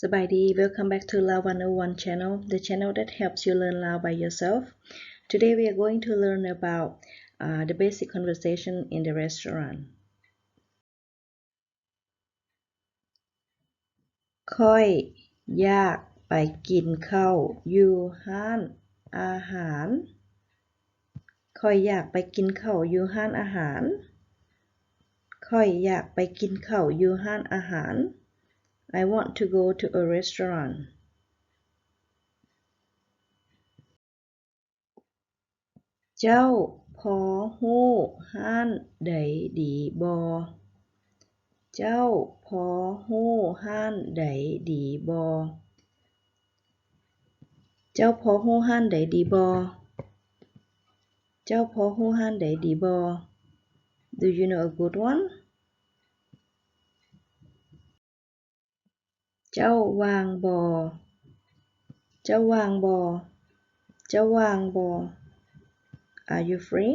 ສະບາຍດີ Welcome back to Lao one oh one channel, the channel that helps you learn Lao by yourself. Today we are going to learn about, uh, the basic conversation in the restaurant. ຂ້ອຍຢາກໄປກິນເຂົ້າຢູ່ຮ້ານອາຫານ. ຂ້ອຍຢາກໄປກິນເຂົ້າຢູ່ຮ້ານອາຫານ. ຂ້ອຍຢາກໄປກິນເຂົ້າຢູ່ຮ້ານອາຫານ. I want to go to a restaurant. ເຈົ້າພໍຮູ້ຮ້ານໃດດີບໍ່? ເຈົ້າພໍຮູ້ຮ້ານໃດດີບໍ່? ເຈົ້າພໍຮູ້ຮ້ານໃດດີບໍ່? ເຈົ້າພໍຮູ້ຮ້ານໃດດີບໍ່? Do you know a good one? ເຈົ້າວ່າງບໍ່? ເຈົ້າວ່າງບໍ່? ເຈົ້າວ່າງບໍ່? Are you free?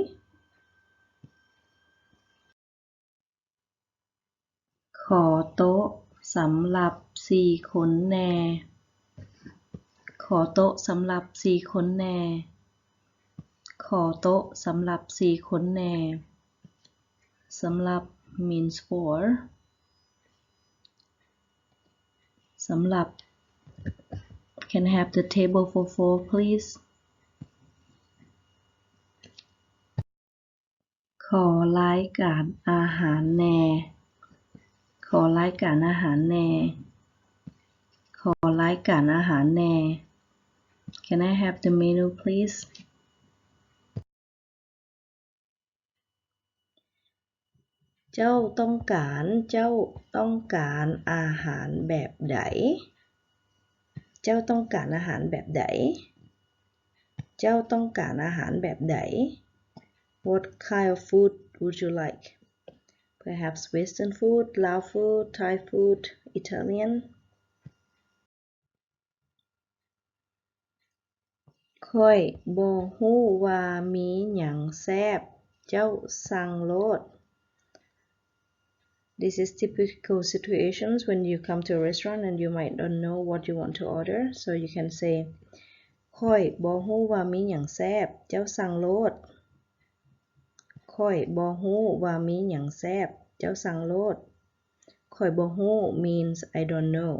ຂໍໂຕະສຳລັບສີ່ຄົນແດ່. ຂໍໂຕະສຳລັບສີ່ຄົນແດ່. ຂໍໂຕະສຳລັບສີ່ຄົນແດ່. ສຳລັບ means four. ສຳລັບ. Can I have the table for four, please? ຂໍລາຍການອາຫານແດ່. ຂໍລາຍການອາຫານແດ່. ຂໍລາຍການອາຫານແດ່. Can I have the menu, please? ເຈົ້າຕ້ອງການ, ເຈົ້າຕ້ອງການອາຫານແບບໃດ? ເຈົ້າຕ້ອງການອາຫານແບບໃດ? ເຈົ້າຕ້ອງການອາຫານແບບໃດ? What kind of food would you like? Perhaps Western food, Lao food, Thai food, Italian? ຂ້ອຍບໍ່ຮູ້ວ່າມີຫຍັງແຊບ, ເຈົ້າສັ່ງໂລດ. This is typical situations when you come to a restaurant and you might don't know what you want to order, so you can say, ຂ້ອຍບໍ່ຮູ້ວ່າມີຫຍັງແຊບ, ເຈົ້າສັ່ງໂລດ. ຂ້ອຍບໍ່ຮູ້ວ່າມີຫຍັງແຊບ, ເຈົ້າສັ່ງໂລດ. ຂ້ອຍບໍ່ຮູ້ means I don't know.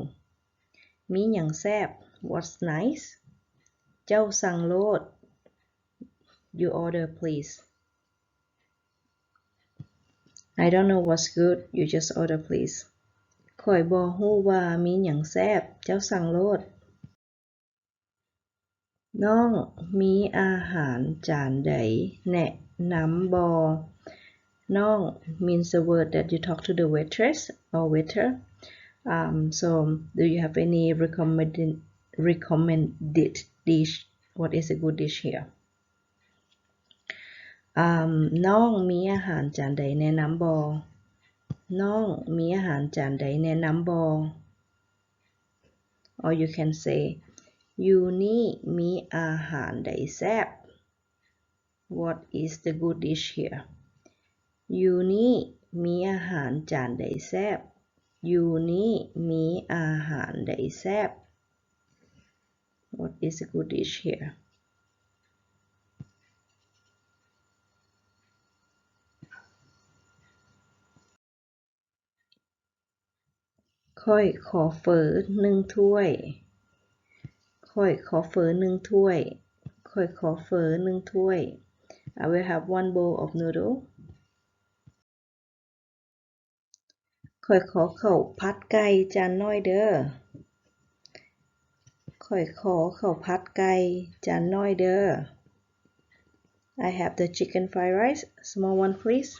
ມີຫຍັງແຊບ? What's nice? ເຈົ້າສັ່ງໂລດ. You order, please. I don't know what's good. You just order, please. ຂ້ອຍບໍ່ຮູ້ວ່າມີຫຍັງແຊບ. ເຈົ້າສັ່ງໂລດ. ນ້ອງມີອາຫານຈານໃດແນະນຳບໍ່? ນ້ອງ means the word that you talk to the waitress or waiter. Um, so, do you have any recommended, recommended dish? What is a good dish here? Um, ນ້ອງມີອາຫານຈານໃດແນະນຳບໍ່? ນ້ອງມີອາຫານຈານໃດແນະນຳບໍ່? Or you can say, ຢູ່ນີ້ມີອາຫານໃດແຊບ? What is the good dish here? ຢູ່ນີ້ມີອາຫານຈານໃດແຊບ? ຢູ່ນີ້ມີອາຫານໃດແຊບ? What is a good dish here? ຂ້ອຍຂໍເຝີໜຶ່ງຖ້ວຍ. ຂ້ອຍຂໍເຝີໜຶ່ງຖ້ວຍ. ຂ້ອຍຂໍເຝີໜຶ່ງຖ້ວຍ. I will have one bowl of noodle. ຂ້ອຍຂໍເຂົ້າຜັດໄກ່ຈານນ້ອຍເດີ້. ຂ້ອຍຂໍເຂົ້າຜັດໄກ່ຈານນ້ອຍເດີ້. I have the chicken fried rice, small one please.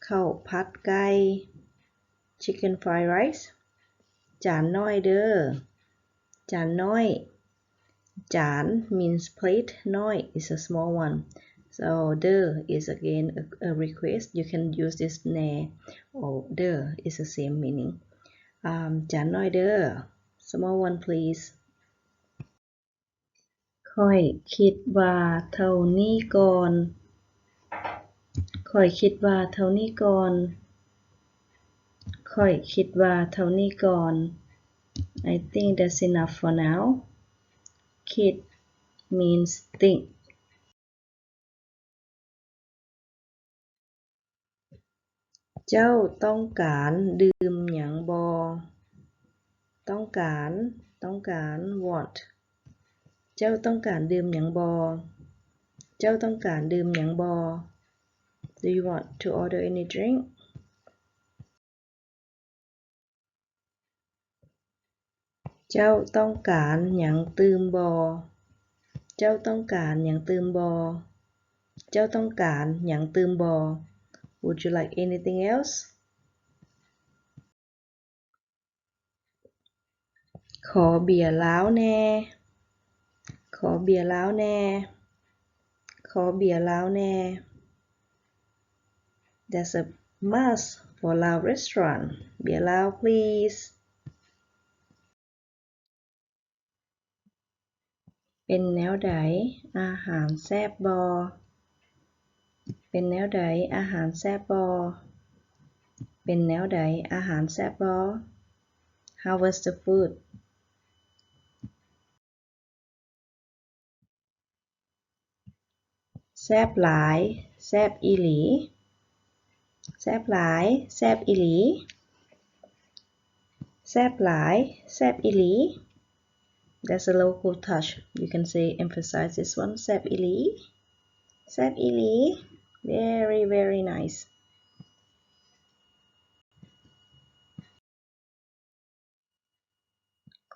ເຂົ້າຜັດໄກ່ chicken fried rice ຈານນ້ອຍເດີ້. ຈານນ້ອຍ. ຈານ means plate, ນ້ອຍ is a small one. So ເດີ້ is again a, a request. You can use this ແດ່ or ເດີ້ is the same meaning. Um, ຈານນ້ອຍເດີ້. Small one please. ຂ້ອຍຄິດວ່າເທົ່ານີ້ກ່ອນ. ຂ້ອຍຄິດວ່າເທົ່ານີ້ກ່ອນ. ຂ້ອຍຄິດວ່າເທົ່ານີ້ກ່ອນ. I think that's enough for now. ຄິດ means think. ເຈົ້າຕ້ອງການດື່ມຫຍັງບໍ່? ຕ້ອງການ, ຕ້ອງການ, want. ເຈົ້າຕ້ອງການດື່ມຫຍັງບໍ່? ເຈົ້າຕ້ອງການດື່ມຫຍັງບໍ່? Do you want to order any drink? ເຈົ້າຕ້ອງການຫຍັງຕື່ມບໍ່? ເຈົ້າຕ້ອງການຫຍັງຕື່ມບໍ່? ເຈົ້າຕ້ອງການຫຍັງຕື່ມບໍ່? Would you like anything else? ຂໍເບຍລາວແດ່. ຂໍເບຍລາວແດ່. ຂໍເບຍລາວແດ່. That's a must for Lao restaurant. ເບຍລາວ please. ເປັນແນວໃດ? ອາຫານແຊບບໍ່? ເປັນແນວໃດ? ອາຫານແຊບບໍ່? ເປັນແນວໃດ? ອາຫານແຊບບໍ່? How was the food? ແຊບຫຼາຍ, ແຊບອີ່ຫຼີ. ແຊບຫຼາຍ, ແຊບອີ່ຫຼີ. ແຊບຫຼາຍ, ແຊບອີ່ຫຼີ. That's a local touch. You can say, emphasize this one. ແຊບອີ່ຫຼີ. ແຊບອີ່ຫຼີ. Very, very nice.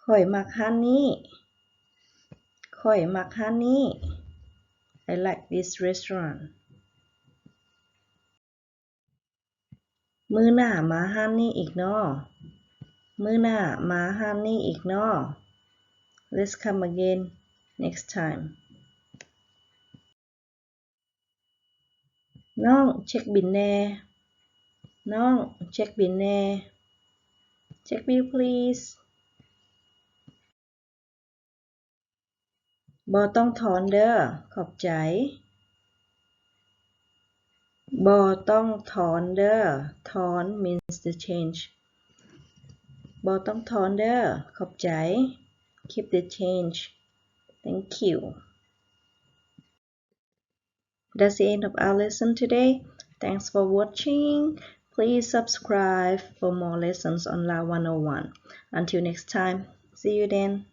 ຂ້ອຍມັກຮ້ານນີ້. ຂ້ອຍມັກຮ້ານນີ້. I like this restaurant. ມື້ໜ້າມາຮ້ານນີ້ອີກເນາະ. ມື້ໜ້າມາຮ້ານນີ້ອີກເນາະ. Let's come again next time. ນ້ອງເຊັກບິນແດ່. ນ້ອງເຊັກບິນແດ່. Check bill, please. ບໍ່ຕ້ອງທອນເດີ້. ຂອບໃຈ. ບໍ່ຕ້ອງທອນເດີ້. ທອນ means the change. ບໍ່ຕ້ອງທອນເດີ້. ຂອບໃຈ. Keep the change. Thank you. That's the end of our lesson today. Thanks for watching. Please subscribe for more lessons on Lao one oh one. Until next time, see you then.